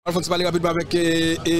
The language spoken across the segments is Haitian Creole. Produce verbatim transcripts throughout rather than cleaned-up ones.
Pral fè yon ti pale rapidman avèk e, e,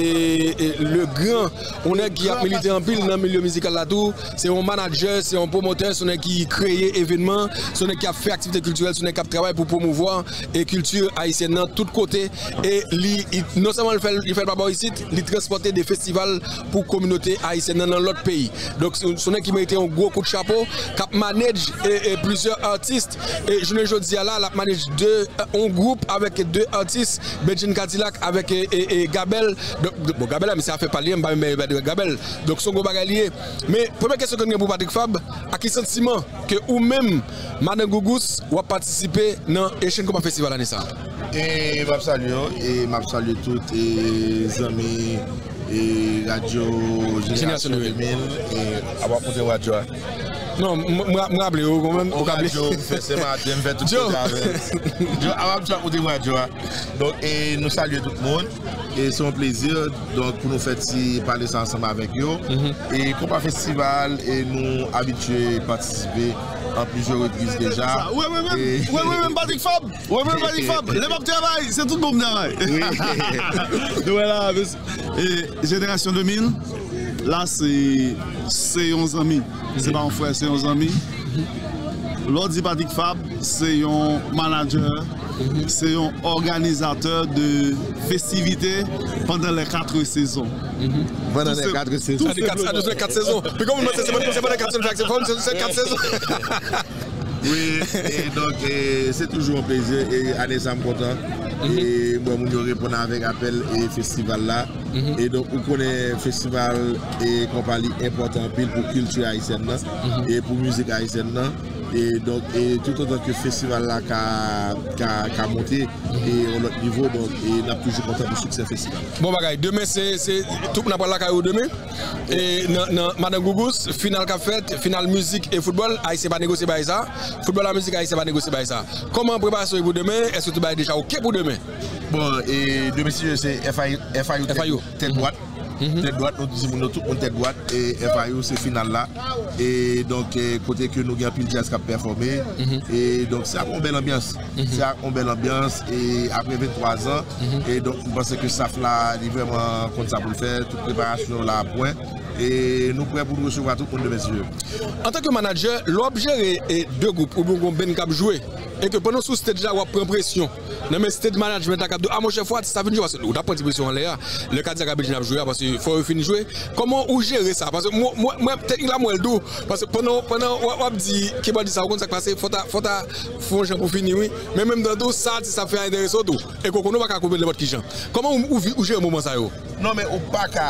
e, Legrand, yon nèg ki ap milite anpil nan milye mizikal la tou. Se yon manadjè, se yon pwomotè, se yon nèg ki kreye evenman, se yon nèg ki ap fè aktivite kiltirèl, se yon nèg ki ap travay pou pwomouvwa e kilti ayisyèn nan tout kote. E li, li non sèlman li fè, li fè l pa bò isit, li transpòte de festival pou kominote ayisyèn nan nan lòt peyi. Donk, se, se yon nèg ki merite yon gwo kout chapo, k ap manage e, e plizyè atis. E jounen jodi a la, l ap manage de, yon gwoup avèk de atis, Bedjine Cadillac avèk e, e, e Gabel. Donk, bon, Gabel la, misye ap fè pa l ye, m pa menm pèdi Gabel. Donk, se yon gwo bagay li ye. Men, premye kesyon ke n gen pou Patrick Fabre, a ki santiman ke ou menm, Madan Gougous, w ap patisipe nan Asian Compas Festival ane sa a? E m ap salye w, e m ap salye tout e zanmi e radyo Jenerasyon de mil, e a w ap monte radyo a. Non, m, m, m raple w kanmenm, ou ka bliye. Radyo, m fè Senmaten, m fè tout kote avè l. Yo, a w ap monte radyo a. Donk, e nou salye tout moun. E se yon plezi, donk, pou nou fè ti pale sa ansanm avèk yo. E Konpa Festival, e nou abitye patisipe an plizyè repriz deja. Ou wè mwen menm, ou wè mwen menm, Patrick Fabre, ou wè mwen menm, Patrick Fabre, lè m ap travay, se tout bon m travay. Nou wè la, e, Jenerasyon de mil, la, se, se yon zanmi. Se pa yon frè, se yon zanmi. Lè w di Patrick Fabre, se yon manadjè, se yon òganizatè de festivite pandan les quatre saisons. Pandan les quatre saisons. Tou senpleman. Kat sezon. Pi kòman se, se pandan kat sezon, se kat sezon. Wi, e donk, e, se toujou yon plezi, e ane sa m kontan. E m wè moun yo reponn avèk apèl e festival la. E donk, ou konnen festival e konpa li enpòtan anpil pou kilti ayisyèn nan, e pou mizik ayisyèn nan. E donk, e toutotan ke festival la ka, ka, ka monte e yon lòt nivo, donk, e n ap toujou kontan pou siksè festival la. Bon bagay, demen se, se tout moun ap pral lakay yo demen. E nan, nan Madan Gougous, final k ap fèt, final mizik e foutbòl, ayisyen pa negosye bagay sa. Foutbòl ak mizik, ayisyen pa negosye bagay sa. Kòman preparasyon yo pou demen? Èske tout bagay deja oke pou demen? Bon, e demen, si Dye vle, se F I U, F I U tèt, tèt dwat. Tèt dwat, nou di moun yo, tout moun tèt dwat. E F I U, se final la. E donk, e kote ke nou gen anpil djaz k ap pèfòme. E donk, se ap yon bèl anbyans. Se ap yon bèl anbyans. E apre venntwa zan, e donk, m panse ke staff la, li vrèman konn sa pou l fè. Tout preparasyon yo la a pwen. E nou prè pou nou resevwa tout moun demen, si Dye vle. Antanke manadjè, lè w ap jere, e, de gwoup, oubyen w gen yon band k ap jwe, e ke pandan w sou stage la, w ap pran presyon nan men stage management la k ap di w, "A, monchè, fò atis la vin jwe," paske ou t ap pran ti presyon anlè a, lè Kadyak ak Bedjine ap jwe a, paske fò yo fin jwe. Kòman ou jere sa? Paske mwen, mwen, mwen, teknik la, mwen wè l tou. Paske pandan, pandan w ap, w ap di kibòdis sa, ou konn sa k pase, fò ta, fò ta fè yon jan pou fini, wi. Men menm tan tou, sa atis la ap fè a enterese w tou. E ke w konnen w pa ka koupe l nenpòt ki jan. Kòman ou, ou vi-, ou jere moman sa yo? Non, men ou pa ka,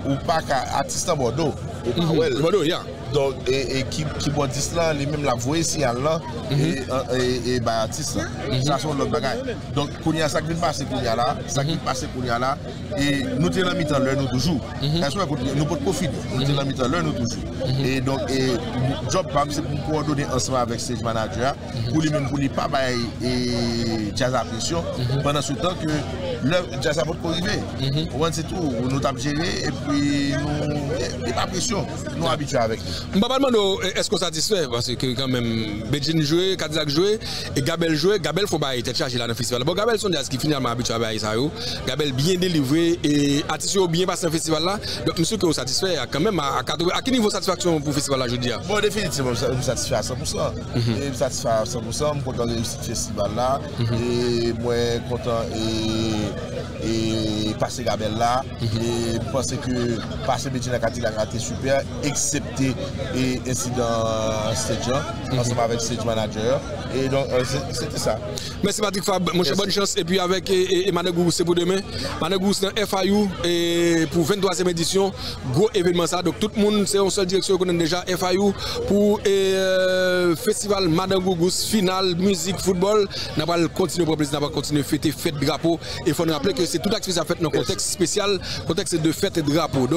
ou pa ka, atis lan bò do, ou pa wè l. Bò do, ya. Donk, e, e ki, kibòdis lan, li menm l ap voye siyal lan, e, e, e bay atis lan. Sa se yon lòt bagay. Donk, kounye a, sa k vin pase kounye a la, sa k vin pase kounye a la, e nou te nan mitan lè nou toujou. Èske w wè kote nou potko fini? Nou te nan mitan lè nou toujou. E donk, e djòb pa m, se pou m kowòdone ansanm avèk stage manager a, pou li menm, pou li pa bay, e, djaz la presyon, pandan se tan ke lè djaz la potko rive. Ou konprann, se tou, nou t ap jere, epi nou, e, e pa presyon, nou abitye avèk li. M pa pral mande w, e, èske w satisfè, paske kanmenm, Bedjine jwe, Kadilak jwe, e Gabel jwe, Gabel fè yon bagay tèt chaje la nan festival la. Bon, Gabel se yon djaz ki finalman abitye a bagay sa yo. Gabel byen delivre, e atis yo byen pase nan festival la. Donk, m si ke w satisfè a, kanmenm, a, a katreven, a ki nivo satisfaksyon pou festival la jodi a? Bon, definitivman, m sa-, m satisfè a san pou san. E m satisfè a san pou san, m kontan reyisit festival la. E mwen kontan e, e pase Gabel la. E m panse ke pase Bedjine ak Kadilak la te sipè, eksepte e ensidan stage lan, ansanm avèk stage manager. E donk, e, se, se te sa. Mèsi Patrick Fabre, monchè, bòn chans. Epi avèk e, e, e Madan Gougous, se pou demen. Madan Gougous nan F I U, e pou venntwazyèm edisyon, gwo evenman sa. Donk, tout moun, se yon sèl direksyon, yo konnen deja, F I U, pou e, e, festival Madan Gougous, final, mizik, foutbòl. N a pral kontinye pran plezi, n a pral kontinye fete, fèt drapo. E fò n raple ke se tout aktivite sa fèt nan kontèks espesyal, kontèks de fèt drapo. Donk,